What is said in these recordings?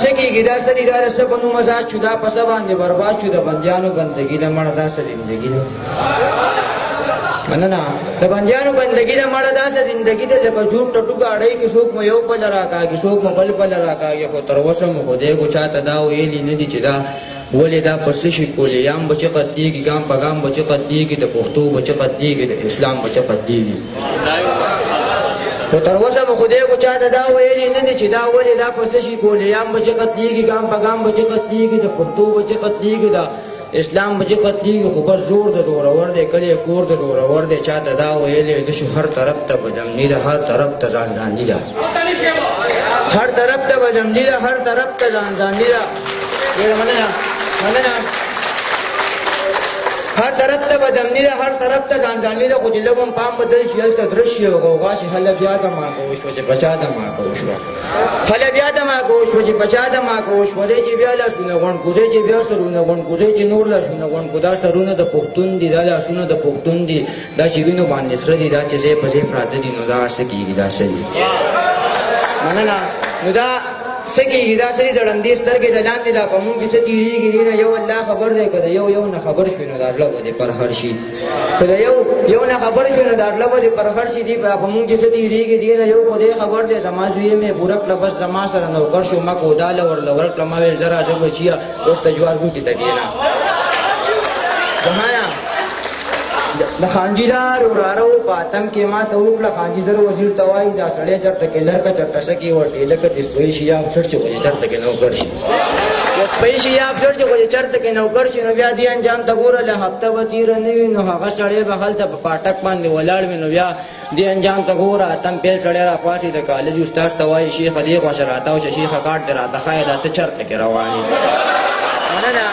څه کېږي دا څه دي؟ دا د څه په نوم ازاد شو، دا په څه باندې برباد شو؟ د بندیانو بندګي ده مړه، دا څه زندګي ده؟ مننه. د بندیانو بندګي ده مړه، دا څه زندګي ده؟ لکه جوړ ټټو ګاډۍ کې څوک مو یو پله راکاږي، څوک مو بل پله راکاږي، خو تر اوسه مو خدای کو چاته دا ویلي نه دي چې دا ولې دا په څه شي کولیان به چې قتلېږي، ګام په ګام به چې قتلېږي، د پښتو به چې قتلېږي، د اسلام به چې قتلېږي. خو تر اوسه مو خدای کو چاته دا ویلي نه دي چې دا ولې دا په څه شي کولیان به چې قتلېږي، ګام په ګام به چې قتلېږي، د پښتو به چې قتلېږي، د اسلام به چې قتلېږي. خو بس زور د زورور دی، کلی کور د زورور دی، چاته دا ویلي د شو. هر طرف ته بدامني ده، هر طرف ته ځانځاني ده، هر طرف ته بدامني ده، هر طرف ته ځانځاني ده. ډېره مننه، مننه. هر طرف ته بدامني ده، هر طرف ته ځانځاني ده، خو چې لږ هم پام بدل شي، هلته درس شي او غوغا شي. هله بیا دماکه وشوه چې په چا دماکه وشوه، هله بیا دماکه وشوه چې په چا دماکه وشوه. دی چې بیا لاسونه غونډ کړو، دی چې بیا سرونه غونډ کړو، دی چې نور لاسونه غونډ کړو، دا سرونه د پښتون دي، دا لاسونه د پښتون دي، دا چې وینو باندې سره دي، دا چې ځای په ځای پراته دي، نو دا څه کېږي؟ دا څه دي؟ مننه. نو دا څه کېږي؟ دا څه دي؟ د ړندې سترګې د لاندې دا په مونږ کې څه تېرېږي، دې نه یو الله خبر دی. که د یو یو نه خبر شوې، نو دا زړه به دې پر هر شي. که د یو یو نه خبر شوې، نو دا زړه به دې پر هر شي. دې په مونږ کې څه تېرېږي، دې نه یو خدای خبر دی. زما زوی مې پوره کړه، بس زما سره نوکر شو، ما کوداله ورله ورکړه، ما ویل زه راځه بچیه، اوس ته جوار بوټي ته کښېنه. جهانه د خانجي لار وراره و، په اتم کې ما ته وکړه. خانجي زر وزیر ته وایي دا سړی چېرته کې لرکه چېرته څه کې ورټېله که چې سپی شي یا افسر شي، خو چې چېرته کې نوکر شي، چې سپی شي یا افسر شي، خو چې چېرته کې نوکر شي. نو بیا دې انجام ته ګوره، له هفته به تېره نه وي، نو هغه سړی به هلته په پاټک باندې ولاړ وي. نو بیا دې انجام ته ګوره، اتم پیل سړی راپاڅي، د کالج استاد ته وایي شیخه دې خوا شه راتاو شه، شیخه کاټ دې راته ښایه، دا ته چېرته کې روان یې؟ مننه،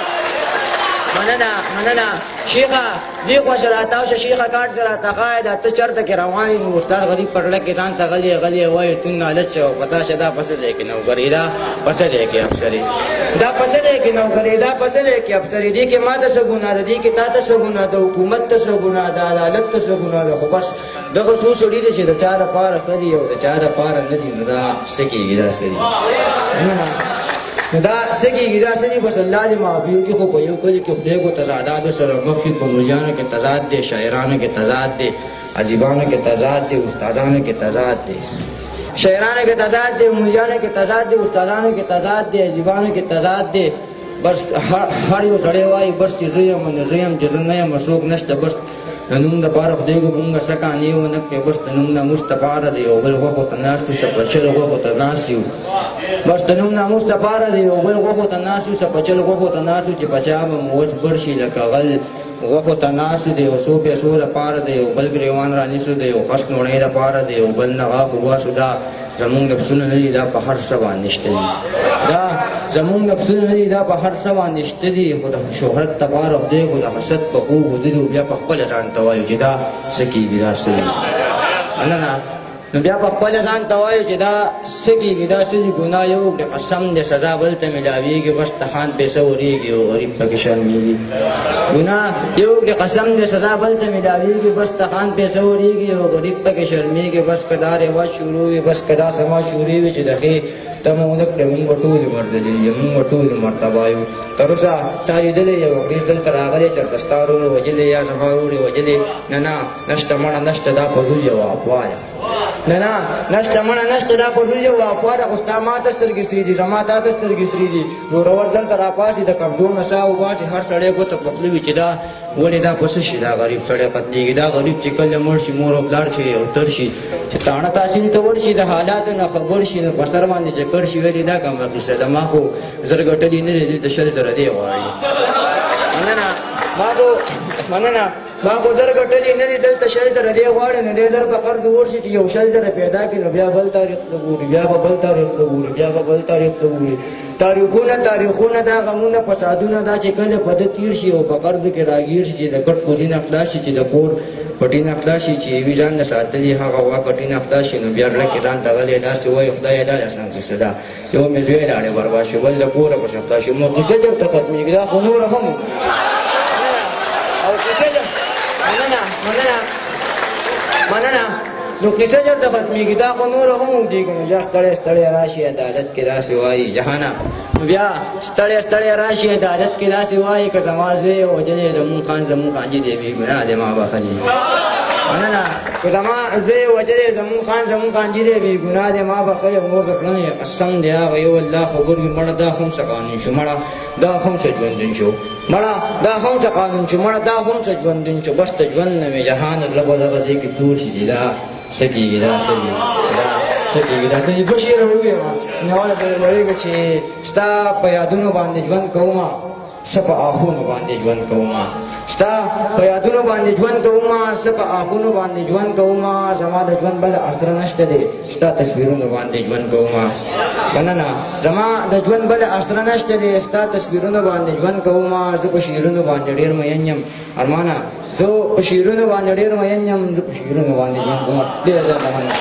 مننه، مننه. شیخه دې خوا شه راتاو شه، شیخه کاټ دې راته ښایه، دا ته چېرته کې روان یې؟ نو استاد غریب په زړه کې ځان ته غلی غلی وایي تون نالت شه او پتا شه، دا په څه ځای کې نوکري، دا په څه ځای کې افسري، دا په څه ځای کې نوکري، دا په څه ځای کې افسري؟ دې کې ما ته څه ګناه ده؟ دې کې تا ته څه ګناه ده؟ حکومت ته څه ګناه ده؟ عدالت ته څه ګناه ده؟ خو بس دغه څو سړي دي چې د چا دپاره ښه دي او د چا دپاره نه دي. نو دا څه کېږي؟ دا څه دي؟ نو دا څه کېږي؟ دا څه دي؟ بس الله دې معافي وکړي. خو په یو کلي کې خدای کو تضاداتو سره مخ شي. په ملیانو کې تضاد دی، شاعرانو کې تضاد دی، ادیبانو کې تضاد دی، استادانو کې تضاد دی، شاعرانو کې تضاد دی، ملیانو کې تضاد دی، استادانو کې تضاد دی، ادیبانو کې تضاد دی. بس هر یو سړی وایي بس چې زه یم نو زه یم، چې زه نه یم څوک نشته. بس د نوم دپاره خدای کو مونږ څه کانې ونه کړې، بس د نوم ناموس دپاره د یو بل غوښو ته ناست یو، څه په چل غوښو ته ناست یو. بس د نوم ناموس دپاره د یو بل غوښو ته ناست یو، څه په چل غوښو ته ناست یو، چې په چا به مو وچ بړ شي لکه غل غوښو ته ناست یو. د یو څو پیسو دپاره د یو بل ګریوان رانیسو، د یو خس نوڼۍ دپاره د یو بل نه غاښ وباسو. دا زمونږ نفسونه نه دي، دا په هر څه باندې شته دي. دا زمونږ نفسونه نه دي، دا په هر څه باندې شته دي، خو د شهرت دپاره خدای خو د حسد په خوب ویده دي. بیا په خپله ځان ته وایو چې دا څه کېږي؟ دا څه دي؟ مننه. نو بیا په خپله ځان ته وایو چې دا څه کېږي؟ دا څه دي؟ ګناه یو وکړي، قسم دی سزا بل ته میلاویږي، بس د خان پیسه ورېږي او غریب پکې شرمېږي. ګناه یو وکړي، قسم دی سزا بل ته میلاویږي، بس د خان پیسه ورېږي او غریب پکې شرمېږي. بس که دا رواج شروع وي، بس که دا سما شروع وي، چې د ښې تمه ونه کړې، موږ به ټول عمر ذلیل یو، موږ به ټول عمر تباه یو. تر اوسه تا لیدلی یو انګریز دلته راغلی چېرته ستا ورور یې وژلی یا زما ورور یې وژلی؟ نه نه، نشته مړه نشته، دا فضول یوه افواه ده. نه نه، نشته مړه نشته، دا فضول یوه افواه ده، خو ستا ما ته سترګې سرې دي، زما تا ته سترګې سرې دي. زورور دلته راپاڅي، د قبضو نه ساه وباسي، هر سړی ګوته په خوله وي چې دا ولې دا په څه شي دا غریب سړی قتلېږي؟ دا غریب چې کله مړ شي، مور او پلار چې یو تر شي، چې تاڼه تحصیل ته ورشي، د حالاتو نه خبر شي، نو په سر باندې چکر شي، ویلې دا کومه قصه ده؟ ما خو زر ګټلي نه دي، دلته 20,000 دی غواړي. مننه. ما خو، مننه، ما خو زر ګټلي نه دي، دلته 20,000 دی غواړي. نو دی زر په قرض ورشي چې یو 20,000 پیدا کړي، نو بیا بل تاریخ ته ګوري، بیا به بل تاریخ ته ګوري، بیا به بل تاریخ ته ګوري. تاریخونه تاریخونه، دا غمونه فسادونه، دا چې کله په ده تېر شي او په قرضو کې راګیر شي، چې د کټ کوزي نه خلاص شي، چې د کور پټي نه خلاص شي، چې یوي ځان نه ساتلي هغه غوا کټي نه خلاص شي، نو بیا زړه کې ځان ته غلی داسې وایي خدایه دا څنګه قصه ده؟ یو مې زوی لاړی برباد شو، بل له کوره پسې خلاص شو، نو قصه چېرته ختمېږي؟ دا خو نوره هم او قصه. مننه، مننه، مننه. نو کیسه چېرته ختمېږي؟ دا خو نوره هم اوږدېږي. نو بیا ستړی ستړی راشي عدالت کې داسې وایي جهانه، نو بیا ستړی ستړی راشي عدالت کې داسې وایي که زما زوی وژلی زمونږ خان، زمونږ خانجي دی، بې ګناه دی، ما بخښلی. مننه. که زما زوی وژلی زمونږ خان، زمونږ خانجي دی، بې ګناه دی، ما بخښلی. مور د کړنې قسم دی هغه یو الله خبر وي. مړه دا هم څه قانون شو، مړه دا هم څه ژوندون شو، مړه دا هم څه قانون شو، مړه دا هم څه ژوندون شو. بس د ژوند نه مې جهان زړه به دغه ځای کې تور شي چې دا څه کېږي، دا څه کېږي، دا څه کېږي، دا څه کېږي. دوه شعره ووایم، مینهواله ته ویلېږه چې ستا په یادونو باندې ژوند کومه، څه په آهونو باندې ژوند کومه، ستا په یادونو باندې ژوند کومه، څه په آهونو باندې ژوند کومه، زما د ژوند بله اسره نشته دی، ستا تصویرونو باندې ژوند کومه. مننه. زما د ژوند بله اسره نشته دی، ستا تصویرونو باندې ژوند کومه. زه په شعرونو باندې ډېر مین یم ارمانه، زه په شعرونو باندې ډېر مین یم، زه په شعرونو باندې ژوند کومه. ډېره زیاته مننه.